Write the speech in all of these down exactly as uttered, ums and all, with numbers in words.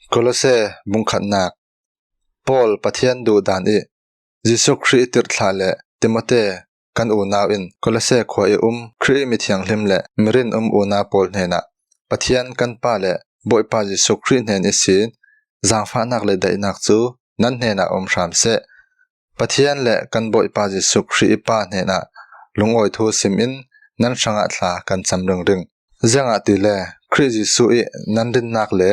Kolose bung khatnak. Paul, Pathian duhdan ih Jesuh Khrih ih tirhthlah le Timote kan unau in Kolose khua ih um Khrih ih mithianghlim le mirin um unau pawl hnenah Pathian kan Pa le Bawipa Jesuh Khrih hnen ihsin zangfahnak le daihnak cu nan hnenah um hram seh. Pathian le kan Bawipa Jesuh Khrih ih Pa hnenah lungawi thu sim in nan hrangah thla kan cam ringring. Ziangahtile Khrih Jesuh ih nan rinnak le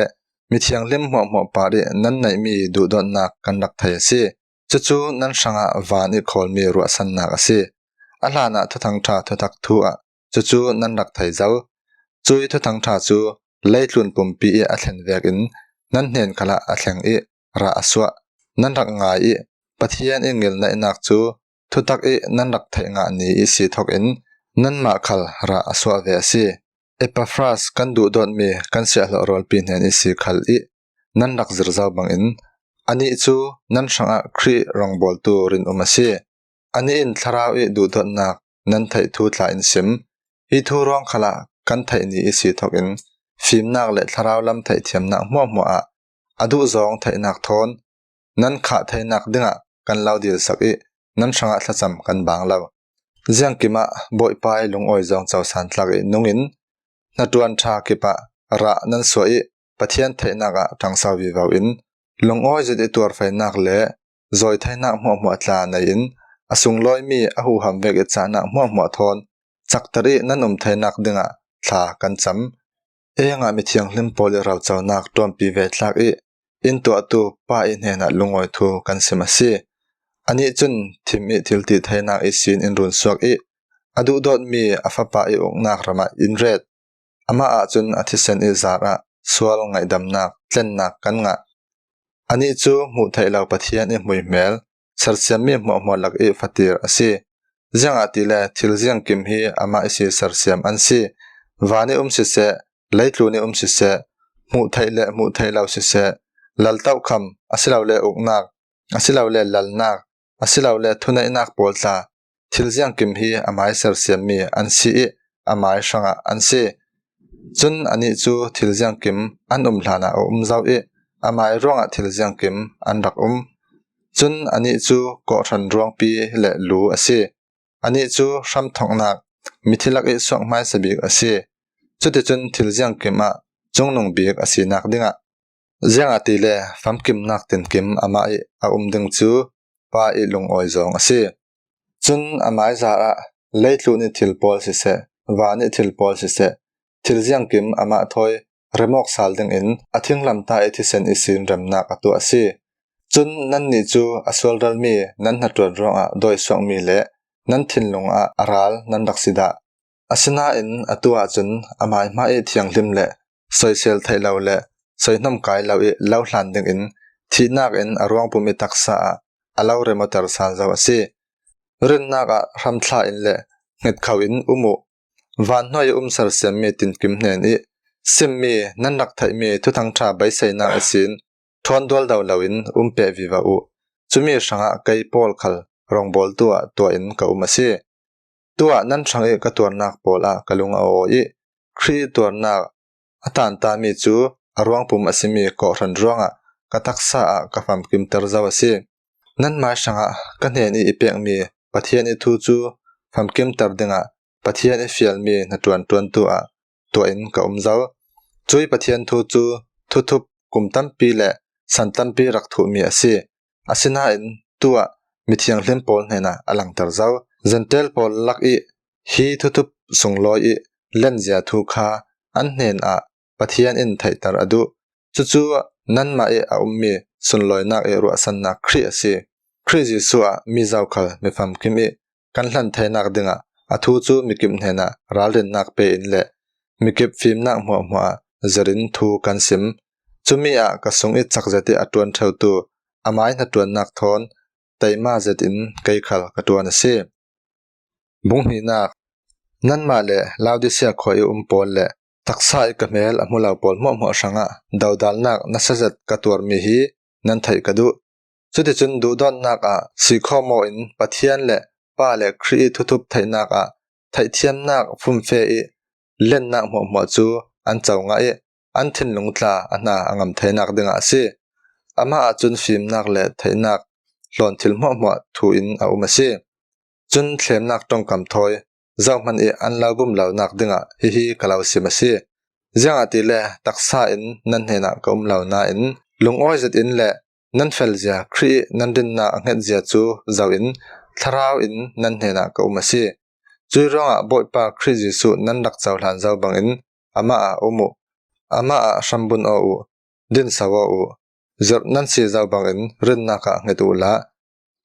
mithianghlim hmuahhmuah par ih nan neihmi duhdawtnak kan rak thei a si. Cucu nan hrangah van ih khawlmi ruahsannak a si. A hlanah Thuthang ṭha thutak thu ah cucu nan rak thei zo. Cuih Thuthang ṭha cu leitlun pumpi ih a thlen vekin nan hnen khalah a thleng ih rah a suah. Nan rak ngai ih Pathian ih ngilneihnak cu thutak ih nan rak theih ngah ni ihsi thokin nanmah khal rah a suah ve a si. Epafras kan duhdawtmi kan siahhlawh rawlpi hnen ihsi khal ih nan rak zir zo bangin anih cu nan hrangah Khrih rongbawltu rinum a si. Anih in thlarau ih duhdawtnak nan theih thu tla in sim. Hi thu ruang khalah kan theih ni ihsi thokin fimnak le thlarau lam theihthiamnak hmuahhmuah ah a duhzawng theihnak thawn nan khah theinak dingah kan lo dilsak ih nan hrangah thlacam kan bang lo. Ziangkim ah Bawipa ih lungawi zawng cosan tlak ih nungin hnaṭuan ṭha kip ah rah nan suah ih Pathian theihnak ah ṭangso vivo in lungawi zet ih tuarfeinak le zawi theinak hmuahhmuah tla nei in a sunglawimi a huham vek ih cahnak hmuahhmuah thawn cakter ih nan um theinak dingah thla kan cam. Eng ah mithianghlim pawl ih roconak ṭuanpi ve tlak ih in tuahtu Pa ih hnenah lungawi thu kan sim a si. Anih cun thim ih thilti theinak ihsin in runsuak ih a duhdawtmi a Fapa ih uknak ram ah in ret. Amah ahcun a thisen ih zarah sual, ngaihdamnak, tlennak kan ngah. Anih cu hmuh theih lo Pathian ih hmuihmel, sersiammi hmuahhmuah lak ih fatir a si. Ziangahtile thil ziangkim hi amah ihsi sersiam an si. Van ih um siseh, leitlun ih um siseh, hmuh theih le hmuh theih lo siseh, lal tohkham, asilole uknak, asilole lalnak, asilole thuneihnak pawl tla, thil ziangkim hi amai sersiammi an si ih amai hrangah an si. Cun anih cu thil ziangkim an um hlanah a um zo ih amai ruangah thil ziangkim an rak um. Cun anih cu kawhhran ruangpi le lu a si. Anih cu hramthawknak, mithi lak ih suak hmaisa bik a si. Cuticun thil ziangkim ah cungnung bik a sinak dingah, ziangahtile famkimnak tinkim amah ih a um ding cu Pa ih lungawi zawng a si. Cun amai zarah leitlun ih thil pawl siseh, van ih thil pawl siseh, thil ziangkim amah thawi remawk sal dingin a thinglamta ih thisen ihsin remnak a tuah a si. Cun nannih cu a sualralmi nan hnaṭuan ruangah dawisuakmi le nan thinlung ah a ral nan rak si dah. Asinain atu ahcun amai hmai ih thianghlim le soisel theih lo le soihnawm kai lo ih lo hlan dingin thihnak in a ruangpum ih taksa ah a lo remater sal zo a si. Rinnak ah hramthla in le hngit kho in um uh. Van hnuai ih um sersiammi tinkim hnen ih simmi nan rak theihmi Thuthang ṭha beiseinak ihsin ṭhawn dualdo loin um peh vivo uh. Cumi hrangah kei Paul khal rongbawltu ah tuah in ka um a si. Tuah nan hrang ih ka tuarnak pawl ah ka lung a awi ih Khrih tuarnak a tantami cu a ruangpum a simi kawhhran ruangah ka taksa ah ka famkimter zo a si. Nanmai hrangah ka hnen ih i pekmi Pathian ih thu cu famkimter dingah Pathian ih fialmi hnaṭuan ṭuantu ah tuah in ka um zo. Cuih Pathian thu cu thuthup kum tampi le san tampi rak thuhmi a si. Asinain tuah mithianghlim pawl hnenah a langter zo. Zentail pawl lak ih hi thuthup sunglawi ih lenzia thu kha an hnenah Pathian in theihter a duh. Cucu nanmah ih a ummi sunlawinak ih ruahsannak Khrih a si. Khrih Jesuh ah mi zokhal mi famkim ih kan hlan theinak dingah a thu cu mikip hnenah ralrinnak pe in le mikip fimnak hmuahhmuah ah zir in thu kan sim. Cumi ah ka sung ih cak zet ih a ṭuan ṭheutu amai hnaṭuannak thawn teima zet in kei khal ka ṭuan a si. Bung hnihnak. Nanmah le Laodicea khua ih um pawl le taksa ih ka hmel a hmu lo pawl hmuahhmuah hrangah dodalnak nasa zet ka tuarmi hi nan theih ka duh. Cuticun duhdawtnak ah sikhawmaw in Pathian le Pa le Khrih ih thuthup theihnak ah theihthiamnak fumfe ih lennak hmuahhmuah cu an co ngah ih an thinlung tla a hna a ngam theinak dingah a si. Amah ahcun fimnak le theihnak hlawn thil hmuahhmuah thu in a um a si. Cun thlemnak ṭongkam thawi zohhmanh i an lo bum lonak dingah hihi ka lo sim a si. Ziangahtile taksa in nan hnenah ka um lo nain, lungawi zetin le nan felzia Khrih i nan rinnak a hngetzia cu zoh in thlarau in nan hnenah ka um a si. Cui ruangah Bawipa Khrih Jesuh nan rak cohlan zo bangin amah ah um uh. Amah ah hrambun aw uh, dinso aw uh, zirh nan si zo bangin rinnak ah hnget uhla,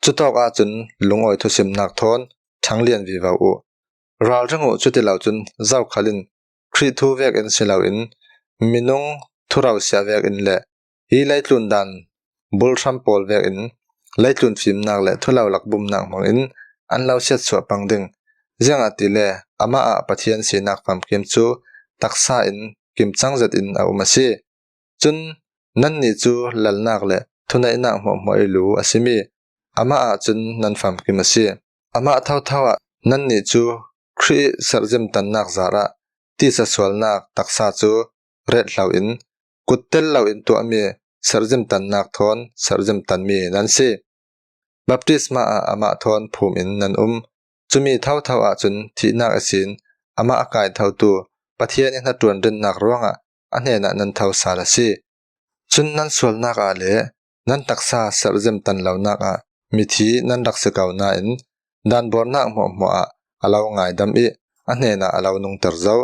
cutawk ahcun lungawi thusimnak thawn ṭhanglian vivo uh. Ralring uh, cuti lo cun zokhal in Khrih thu vekin si loin minung thurau siah vekin le hi leitlun dan bulhram pawl vekin leitlun fimnak le thulolak bumnak hmangin an lo siatsuah pang ding. Ziangahtile amah ah Pathian sinak famkim cu taksa in kimcang zetin a um a si. Cun nannih cu lalnak le thuneihnak hmuahhmuah i lu a simi amah ahcun nan famkim a si. Amah thotho ah nannih cu Khrih serhzim tannak zarah tisa sualnak taksa cu rethlo in kuttel loin tuahmi serhzim tannak thawn serhzim tanmi nan si. Baptisma ah amah thawn phum in nan um. Cumi thotho ahcun thihnak ihsin amah a kaithotu Pathian i hnaṭuan rinnak ruangah a hnenah nan tho sal a si. Cun nan sualnak ah le nan taksa serhzim tan lonak ah mithi nan rak si ko nain, danbornak hmuahhmuah ah a lo ngaidam i a hnenah a lo nungter zo.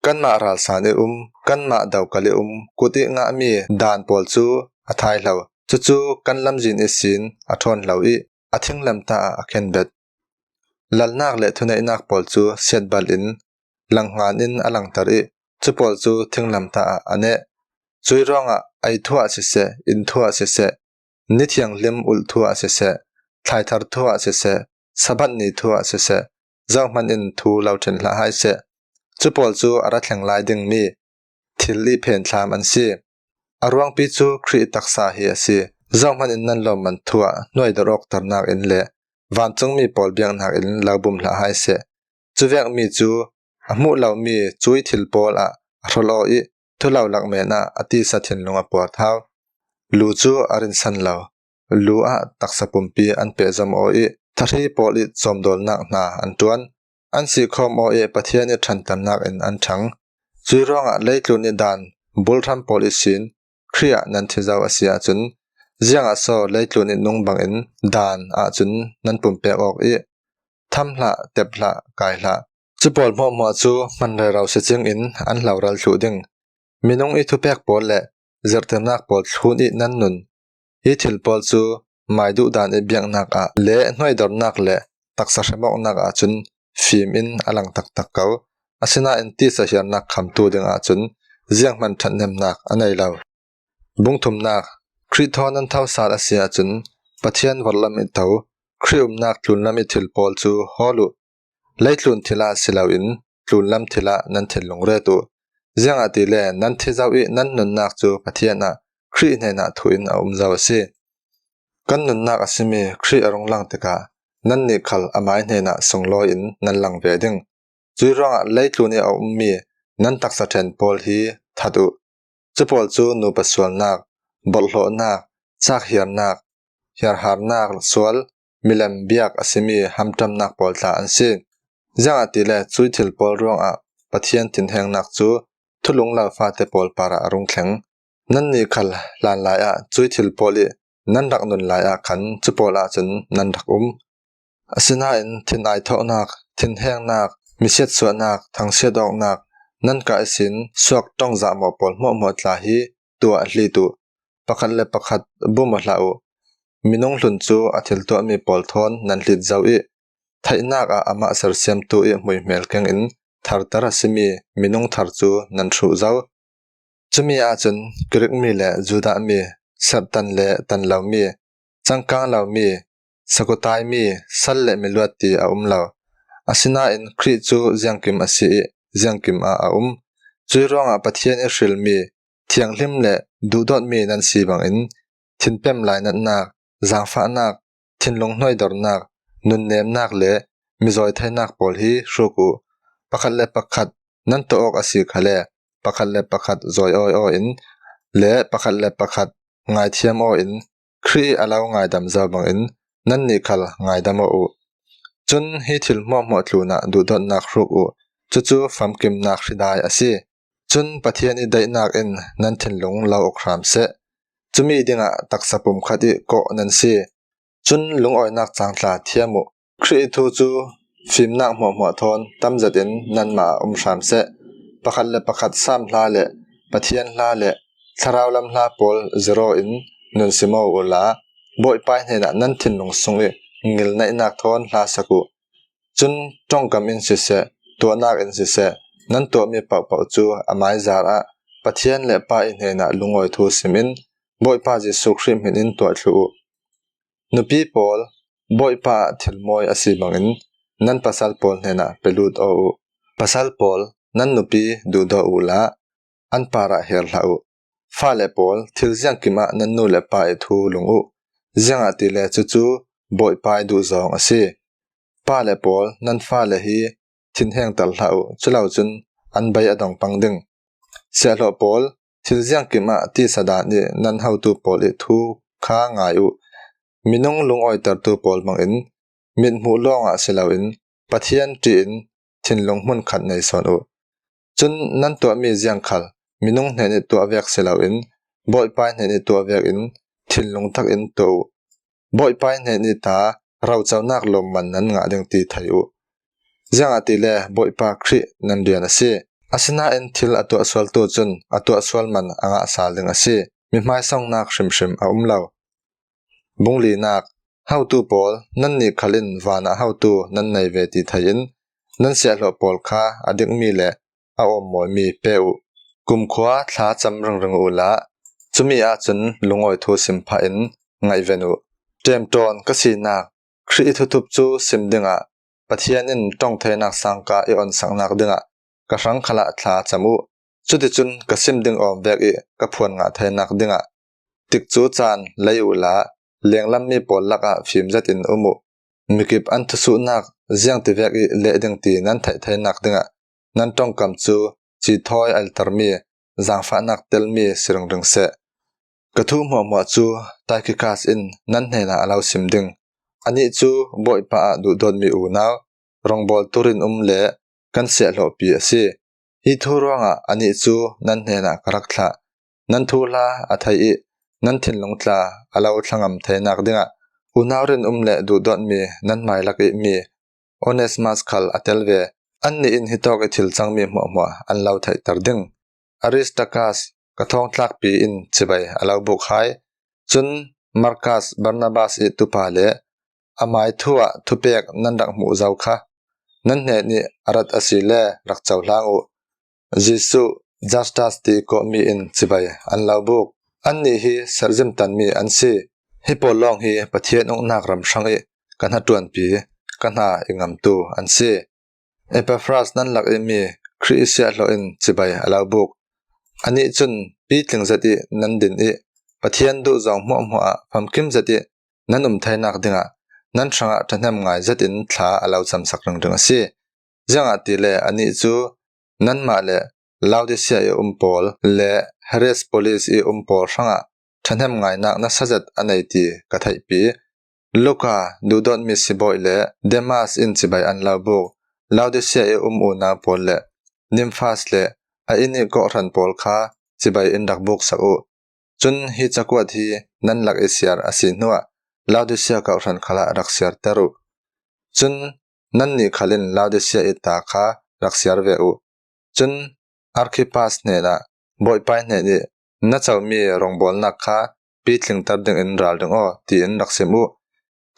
Kanmah ralsan i um, kanmah dokal i um, kut i ngahmi dan pawl cu a thaihlo. Cucu kan lamzin ihsin a ṭhawnhlo i a thinglamtah ah a khenbet. Lalnak le thuneihnak pawl cu siatbal in langhngan in a langter i cu pawl cu thinglamtah ah a neh. Cui ruangah ei thu ah siseh, inn thu ah siseh, ni thianghlim ulh thu ah siseh, thlaithar thu ah siseh, Sabbath ni thu ah siseh, zohhmanh in thu lo ṭhen hlah hai seh. Cu pawl cu a ra thleng lai dingmi thil i phenthlam an si. A ruangpi cu Khrih taksa hi a si. Zohhmanh in nan lawmman thu ah hnuaidor awkternak in le vancungmi pawl biaknak in lo bum hlah hai seh. Cuvekmi cu a hmuh lomi cui thil pawl ah a hrol aw i thulolak men ah a tisa thinlung a puarthau. Lu cu a rinsan lo. Lu ah taksa pumpi an pehzom aw i thahri pawl i cawmdawlnak hna an ṭuan. An sihkhawm aw i Pathian i ṭhanternak in an ṭhang. Cui ruangah leitlun i dan bulhram pawl ihsin Khrih ah nan thi zo a si ahcun, ziangah so leitlun i nung bangin dan ahcun nan pumpek awk i tham hlah, tep hlah, kai hlah. Cu pawl hmuahhmuah cu hman rero si cingin an hloral thluh ding. Minung i thupek pawl le zirhtirnak pawl thlun i nan nun. Hi thil pawl cu mai duhdan i biaknak ah le hnuaidornak le taksa hremawknak ahcun fim in a lang taktak ko. Asinain tisa hiarnak khamtu ding ahcun zianghman ṭhathnemnak a nei lo. Bungthumnak, Khrih thawn nan tho sal a si ahcun Pathian vorhlam i to, Khrih umnak tlunlam i thil pawl cu hawl uh. Leitlun thil ah si loin tlunlam thil ah nan thinlung ret uh. Ziangahtile nan thi zo i nan nunnak cu Pathian ah Khrih hnenah thuh in a um zo a si. Kan nunnak a simi Khrih a rung lang tikah nannih khal amai hnenah sunglawi in nan lang ve ding. Cui ruangah leitlun i a ummi nan taksa ṭhen pawl hi that uh. Cu pawl cu nupa sualnak, borhhlawhnak, cak hiarnak, hiarharnak sual, milem biak a simi hamṭamnak pawl tla an si. Ziangahtile cui thil pawl ruangah Pathian thinhengnak cu thulung lo fate pawl parah a rung thleng. Nannih khal hlanlai ah cui thil pawl i nan rak nun lai ah khan cu pawl ahcun nan rak um. Asinain thin aithawhnak, thinhengnak, misiatsuahnak, thangsiat awknak, nan kah ihsin suak ṭongzahmawh pawl hmuahhmuah tla hi tuah hlit uh. Pakhat le pakhat bum aw hlah uh. Minung hlun cu a thil tuahmi pawl thawn nan hlit zo i theihnak ah amah sersiamtu i hmuihmel keng in tharter a simi minung thar cu nan hruh zo. Cumi ahcun Grik mi le Judah mi, serhtan le tan lomi, cangkang lomi, sakutai mi, sal le miluat ti a um lo. Asinain Khrih cu ziangkim a si i ziangkim ah a um. Cui ruangah Pathian i hrilmi thianghlim le duhdawtmi nan si bangin thinpem lainatnak, zaangfahnak, thinlung hnuaidornak, nunnemnak le mizawi theinak pawl hi hruk uh. Pakhat le pakhat nan tawh awk a si khale pakhat le pakhat zawi awi awi in le pakhat le pakhat ngaithiam awi in Khrih a lo ngaidam zo bangin nannih khal ngaidam aw uh. Cun hi thil hmuahhmuah tlunah duhdawtnak hruk uh. Cucu famkimnak hridai a si. Cun Pathian i daihnak in nan thinlung lo uk hram seh. Cumi dingah taksa pumkhat i kawh nan si. Cun lungawinak cangtla thiam uh. Khrih i thu cu fimnak hmuahhmuah thawn tamzet in nanmah ah um hram seh. Pakhat le pakhat sam hla le Pathian hla le thlarau lam hla pawl zero in nun sim aw uhla, Bawipa hnenah nan thinlung sung i ngilneihnak thawn hla sak uh. Cun ṭongkam in siseh, tuahnak in siseh, nan tuahmi pohpoh cu a maizar ah Pathian le Pa i hnenah lungawi thu sim in Bawipa Jesuh Khrih hmin in tuah thluh uh. Nupi pawl, Bawipa ah thil mawi a si bangin nan pasal pawl hnenah pelut aw uh. Pasal pawl, nan nupi duhdaw uhla, an parah her hlah uh. Fale pawl, thil ziangkim ah nan nu le pa i thu lung uh, ziangahtile cucu Bawipa i duhzawng a si. Pale pawl, nan fale hi thinhengter hlah uh, culo cun an bei a dong pang ding. Siahhlawh pawl, thil ziangkim ah tisa dan i nan hotu pawl i thu kha ngai uh. Minung lungawitertu pawl bangin mithmuh lawngah si loin Pathian ṭihin thinlung hmunkhat nei sawn uh. Cun nan tuahmi ziang khal minung hnen i tuah vek si loin Bawipa hnen i tuah vekin thinlung takin tuah uh. Bawipa hnen i ta roconak lawmman nan ngah ding ti thei uh. Ziangahtile Bawipa Khrih nan rian a si. Asinain thil a tuah sualtu cun a tuah sual man a ngah sal ding a si. Mi hmaisongnak hrimhrim a um lo. Bung linak, hotu pawl, nannih khal in vanah hotu nan nei ve ti thei in nan siahhlawh pawl kha a dikmi le a awmawimi pe uh. Kumkhua thla cam ringring uhla, cumi ahcun lungawi thu sim phah in ngaihven uh. Ṭemṭawn ka sinak, Khrih i thuthup cu sim dingah Pathian in ṭong theinak sangka i onsaknak dingah ka hrang khalah thla cam uh. Cuticun ka sim ding awm vek i ka phuan ngah theinak dingah tikcu caan lei uhla, lenglammi pawl lakah fim zetin um uh. Mikip an thusuhnak ziangtivek i leh ding ti nan theih theinak dingah nan ṭongkam cu cithawi a iltermi, zaangfahnak telmi si ringring seh. Ka thu hmuahhmuah cu Tykikas in nan hnenah a lo sim ding. Anih cu Bawipa ah duhdawtmi unau, rongbawltu rinum le kan siahhlawhpi a si. Hi thu ruangah anih cu nan hnenah ka rak thlah. Nan thuhla a thei i nan thinlung tla a lo thlangam theinak dingah unau rinum le duhdawtmi nan hmailak ihmi Onesmas khal a tel ve. Annih in hitawk i thil cangmi hmuahhmuah an lo theihter ding. Aristakas ka thawngtlakpi in cibai a lo buk hai. Cun Markas, Barnabas i tupa le amai thu ah thupek nan rak hmuh zo kha nan hnen i a rat a si le rak cohlang uh. Jesuh, Justus ti kawhmi in cibai an lo buk. Annih hi serhzim tanmi an si. Hi pawl lawng hi Pathian uknak ram hrang i ka hnaṭuanpi, ka hna i ngamtu an si. Epafras nan lak ihmi Khrih i siahhlawh in cibai a lo buk. Anih cun pitling zet i nan din i Pathian duhzawng hmuahhmuah ah famkim zet i nan um theinak dingah nan hrangah ṭhahnem ngai zetin thla a lo camsak ringring a si. Ziangahtile anih cu nanmah le Laodicea i um pawl le Hierapolis i um pawl hrangah ṭhahnem ngainak nasa zet a nei ti ka theihpi. Luka, duhdawtmi sibawi le Demas in cibai an lo buk. Laodicea i um unau pawl le Nimfas le a inn i kawhhran pawl kha cibai in rak buksak uh. Cun hi cakuat hi nan lak i siar a si hnuah Laodicea kawhhran khalah rak siarter uh. Cun nannih khal in Laodicea i ta kha rak siar ve uh. Cun Arkhipas hnenah Bawipa hnen i na comi rongbawlnak kha pitlingter dingin ralring aw, tiin rak sim uh.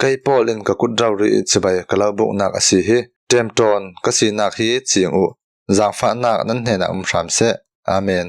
Kei Paul in ka kut rori i cibai ka lo buknak a si hi. Ṭemṭawn ka sinak hi cing uh. Zaangfahnak nan hnenah um hram seh. Amen.